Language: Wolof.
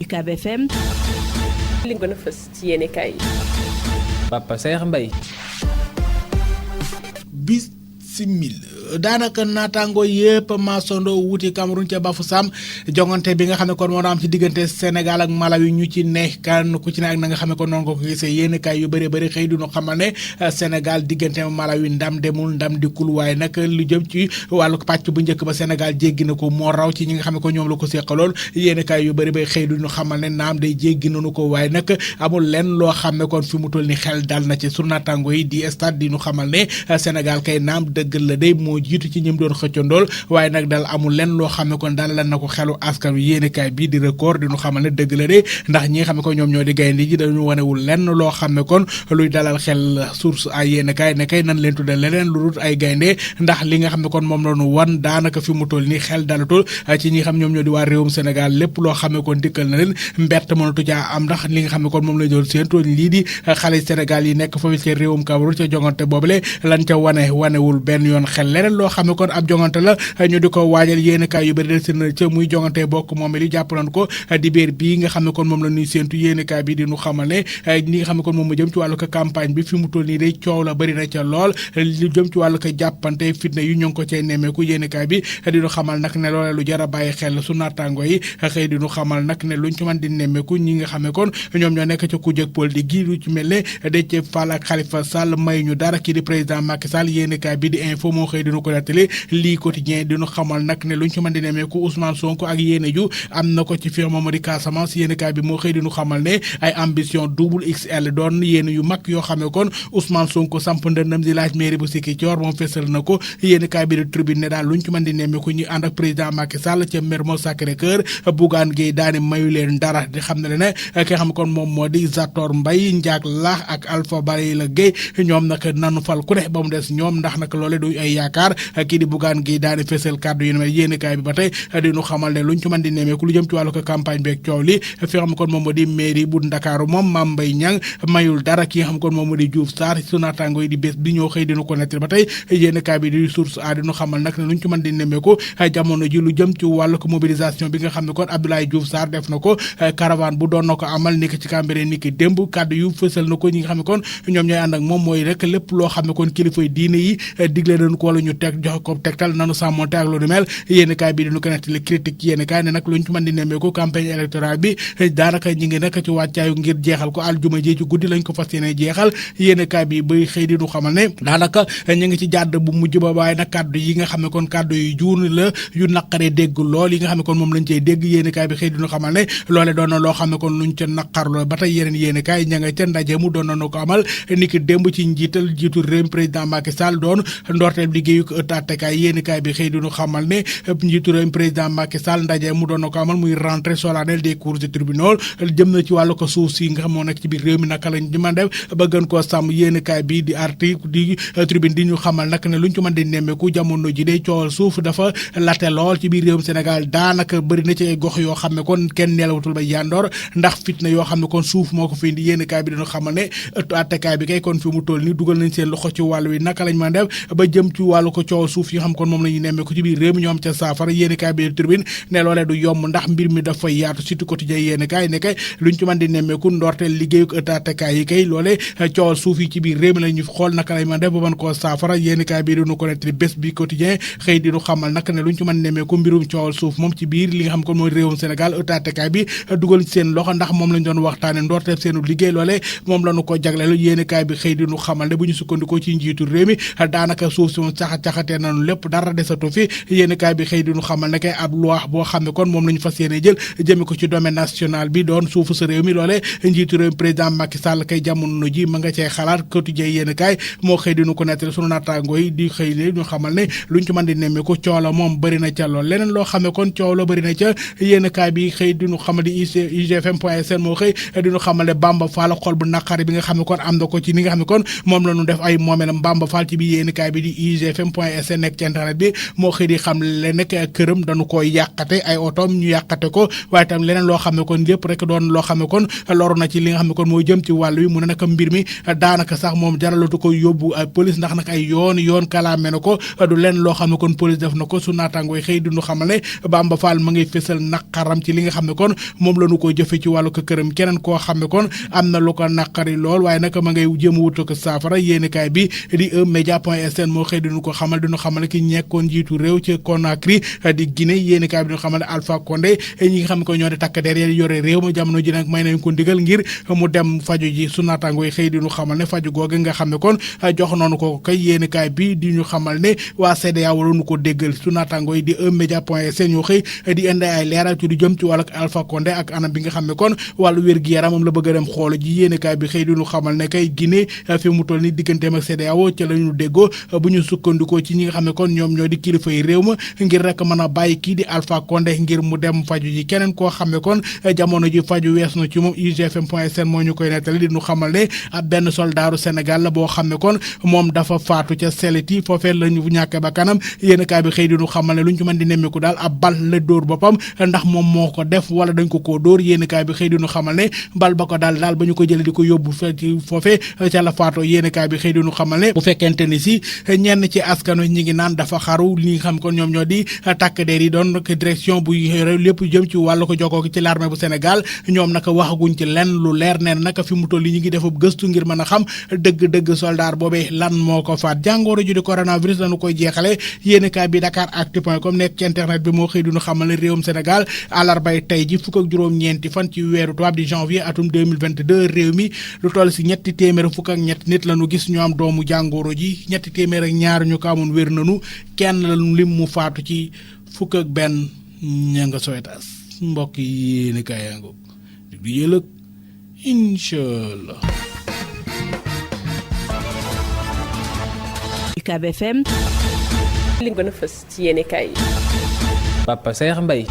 UCAB FM. li gën a fës ci yéenekaay yi. Papa Saer Mbaye. daanaka naataango yëpp maasondo wuti Cameroun ca Bafoussam jongante bi nga xam ne kon moo am ci diggante Sénégal ak Malawi ñu ci ne kan ku ci ne ak na nga xam ne kon noonu ko gisee yéen kaay yu bëri bëri xëy du ñu xamal ne Sénégal diggante Malawi ndam demul ndam dikkul waaye nag lu jëm ci wàllu pàcc bu njëkk ba Sénégal jéggi na ko moo raw ci ñi nga xam ne ko ñoom la ko seqaloon yéen kaay yu bëri bëri xëy du ñu xamal ne naam day jéggi nañu ko waaye nag amul lenn loo xam ne kon fi mu toll ni xel dal na ci sunu naataango yi di stade di ñu xamal ne Sénégal kay naam dëgg la day moo jiitu ci ñim doon xëccandool waaye nag daal amul lenn loo xam ne kon daal lan na ko xelu askan wi yéenekaay bii di record di ñu xamal ne dëgg la de ndax ñi nga xam ne ko ñoom ñoo di gaynde ji dañu wanewul lenn loo xam ne kon luy dalal xel source ay yéenekaay ne kay nan leen tudde leneen lu dul ay gaynde ndax li nga xam ne kon moom la ñu wan daanaka fi mu toll nii xel dalatul ci ñi nga xam ñoom ñoo di waa réewum Sénégal lépp loo xam ne kon dikkal na leen mbett mënatu caa am ndax li nga xam ne kon moom la doon séentu lii di xale Sénégal yi nekk foofu ci réewum Cameroun ca jongante boobule lan ca wanewul benn yoon xel leneen loo xam ne kon ab jongante la ñu di ko waajal yéenekaay yu bëri del seen ca muy jongante bokk moom li jàpp nañ ko dibéer bii nga xam ne kon moom la ñuy séentu yéenekaay bi di ñu xamal ne ñi nga xam ne kon moom mu jëm ci wàllu ko campagne bi fi mu toll nii day coow la bëri na ca lool lu jëm ci wàllu ko jàppante fitna yu ñu ngi ko cay nemmeeku yéenekaay bi di ñu xamal nag ne loolee lu jar a bàyyi xel su naataango yi xëy di ñu xamal nag ne luñ ci mën di nemmeeku ñi nga xam ne kon ñoom ñoo nekk ca kujje politique gi lu ci mel ne Déthié Fall ak Khalifa Sall may ñu dara kii di président Macky Sall yéenekaay bi di info moo xëy dinu ko nettali lii quotidien dinu xamal nag ne luñ ci mën di nemmeeku Ousmane Sonko ak yéene ju am na ko ci firme Mamadi Casamance yéenekaay bi moo xëy dinu xamal ne ay ambition double XL doon yéene yu mag yoo xam ne kon Ousmane Sonko samp ndëndam di laaj mairie bu Ziguinchor moom fesal na ko yéenekaay bi di Tribune ne daal luñ ci mën di nemmeeku ñu ànd ak président Macky Sall ca Mermoz Sacré-Cœur Bougane Gueye daane mayu leen dara di xam ne ne ki xam kon moom moo di Zator Mbaye Ndiak Laax ak Alpha Barayla Gueye ñoom nag nanu fal ku ne ba mu des ñoom ndax nag loole du ay yaakaar kii di Bougane Gueye daane fesal kàddu yu ne mel yéenekaay bi ba tey dinu xamal ne luñ ci mën di nemmeeku lu jëm ci wàllu ko campagne beeg coow li fi xam kon moom moo di mairie bu Ndakaaru moom Mame Mbaye Niang mayul dara ki nga xam kon moom moo di Diouf Sarr su naataango yi di bés bi ñoo xëy dinu ko nettali ba tey yéenekaay bi di source a dinu xamal nag ne luñ ci mën di nemmeeku jamono ji lu jëm ci wàllu ko mobilisation bi nga xam ne kon Abdoulaye Diouf Sarr def na ko caravane bu doon na ko amal niki ci Cambérène niki démb kàddu yu fësal na ko ñi nga xam ne kon ñoom ñooy ànd ak moom mooy rek lépp loo xam ne kon kilifay diine yi digle nañu ko wala ñu teg joxe ko tegtal nanu sàmmonte ak lu ni mel yéenekaay bi dinu ko nettali critique yéenekaay ne nag luñ ci mën di nemmeeku campagne électorale bi daanaka ñi ngi nekk ci wàccaayu ngir jeexal ko aljuma ji ci guddi lañ ko fas yéene jeexal yéenekaay bi bay xëy di nu xamal ne daanaka ñu ngi ci jàdd bu mujj ba waaye nag kàddu yi nga xam ne kon kàddu yu juun la yu naqaree dégg lool yi nga xam ne kon moom lañ cey dégg yéenekaay bi xëy di nu xamal ne loole doon na loo xam ne kon luñ ca naqarloo ba tey yeneen yéenekaay ña nga ca ndaje mu doon na ko amal niki démb ci jiitu réew président Macky Sall doon ndorteel liggéeyu ko ëttaatekaay yéenekaay bi xëy di nu xamal ne njiitu réew président Macky Sall ndaje mu doon na ko amal muy rentrée solennelle des cours et tribunaux jëm na ci wàllu ko suuf si nga xam moo nekk ci biir réew mi naka lañ di mën def ba gën koo sàmm yéenekaay bi di article di tribune di ñu xamal nag ne luñ ci mën di nemmeeku jamono ji day coowal suuf dafa late lool ci biir réewum Sénégal daanaka bëri na ci ay gox yoo xam ne kon kenn neelawatul ba yandoor ndax fitna yoo xam ne kon suuf moo ko fi indi yéenekaay bi dañu xamal ne ëttu attekaay bi kay kon fi mu toll ni dugal nañ seen loxo ci wàllu wi naka lañ mën def ba jëm ci wàllu ko coowal suuf yi xam kon moom la ñu nemmeeku ci biir réew mi ñoom ca saafara yéenekaay bi di tribune ne loolee du yomb ndax mbir mi dafa yaatu surtout quotidien yéenekaay ne kay luñ ci mën di nemmeeku ndorteel liggéeyu ëttu attekaay yi kay loolee coowal suuf yi ci biir réew mi la ñu xool naka lañ mën def ba mën koo saafara yéenekaay bi dinu ko nettali bés bi quotidien xëy di nu xamal nag ne luñ ci mën nemmeeku mbirum coowal suuf moom ci biir li nga xam kon mooy réewum Sénégal ëttu attekaay bi dugal seen loxo ndax moom lañ doon waxtaane ndorteel seenu liggéey loolee moom la ñu ko jagleel yéenekaay bi xëy di nu xamal ne bu ñu sukkandikoo ci njiitu réew mi daanaka suuf si moom caxatee nañu lépp dara desatu fi yéenekaay bi xëy di nu xamal ne kay ab loi boo xam ne kon moom lañu fas yéene jël jëme ko ci domaine national bi doon suufu sa réew mi loolee njiitu réew président Macky Sall kay jamono ji ma nga cee xalaat quotidien yéenekaay moo xëy di nu ko nettali sunu naataangoo yi di xëy ne ñu xamal ne luñ ci mën di nemmeeku coow la moom bëri na ca lool leneen loo xam ne kon coow la bëri na ca yéenekaay bi xëy di nu xamal di igfm.sn moo xëy di nu xamal ne Bamba Fall xol bu naqari bi nga xam ne kon am na ko ci ni nga xam ne kon moom la ñu def ay moomeelam Bamba Fall ci biir yéenekaay bi di IGFM IGFM point sn nekk ci internet bi moo xëy di xam le nekk këram dañu koy yàqate ay otoom ñu yàqate ko waaye tam leneen loo xam ne kon lépp rek doon loo xam ne kon loru na ci li nga xam ne kon moo jëm ci wàll wi mu ne nag mbir mi daanaka sax moom jaralatu ko yóbbu police ndax nag ay yoon kalaame na ko du leen loo xam ne kon police def na ko su naataangooy xëy di ñu xamal ne Bamba Fall ma ngay fésal naqaram ci li nga xam ne kon moom la ñu ko jëfe ci wàllu ko këram keneen koo xam ne kon am na lu ko naqari lool waaye nag ma ngay jëm wutu ko saafara yéenekaay bi di Média point sn moo xëy di ñu ko xamal di ñu xamal ki ñekkoon njiitu réew ci Conakry di Guinée yéenekaay bi di ñu xamal ne Alpha Condé ñi nga xam ne ko ñoo di takk der yi yore réew ma jamono ji nag may nañ ko ndigal ngir mu dem faju ji su naataangooy xëy di ñu xamal ne faju googu nga xam ne kon jox noonu ko kay yéenekaay bi di ñu xamal ne waa CEDEAO waroon ko déggal su naataangooy di Média point sn ñoo xëy di indi ay leeral ci du jëm ci wàllu Alpha Condé ak anam bi nga xam ne kon wàllu wér-gi-yaram moom la bëgg a dem xoolo ji yéenekaay bi xëy di ñu xamal ne kay Guinée fi mu toll ni digganteem ak CEDEAO ca la ñu déggoo bu ñu sukkandikoo ci ñi nga xam ne kon ñoom ñoo di kilifa yi réew ma ngir rek mën a bàyyi kii di Alpha Condé ngir mu dem faju ji keneen koo xam ne kon jamono ji faju wees na ci moom IGFM point sn moo ñu koy nettali di ñu xamal ne ab benn soldaaru Sénégal la boo xam ne kon moom dafa faatu ca seliti foofee la ñu ñàkk ba kanam yéenekaay bi xëy di ñu xamal ne lu ñu ci mën di nemmeeku daal ab bal la dóor boppam ndax moom moo ko def wala dañ ko koo dóor yéenekaay bi xëy di ñu xamal ne bal ba ko daal ba ñu ko jëlee di ko yóbbu foofee ca la faatoo yéenekaay bi xëy di ñu xamal ne bu fekkente ni si ñenn ci askan wi ñi ngi naan dafa xaru li nga xam kon ñoom ñoo di takk der yi doon direction bu lépp jëm ci wàllu ko jokkoo ci l'armée bu Sénégal ñoom naka waxaguñ ci lenn lu leer neen naka fi mu toll yi ñu ngi defub gëstu ngir mën a xam dëgg-dëgg soldat boobee lan moo ko faat jàngoro ju di coronavirus lañu koy jeexale yéenekaay bi Dakaractu.com nekk ci internet bi moo xëy duñu xamal ne réewum Sénégal àllarbay tey ji fukk ak juróom-ñeenti fan ci weeru tubaab di janvier atum 2022 réew mi lu toll si ñetti téeméer fukk ak ñett nit lañu gis ñu am doomu jàngoro ji ñetti téeméer ak ñaar ñu ko amoon wér nañu kenn lañu lim mu faatu ci fukk ak benn ña nga Sowétas mbokk yi yéenekaay yaa ngoog di yëlëg inchallah UCAB FM li gën a fës ci yéenekaay yi Papa Saer Mbaye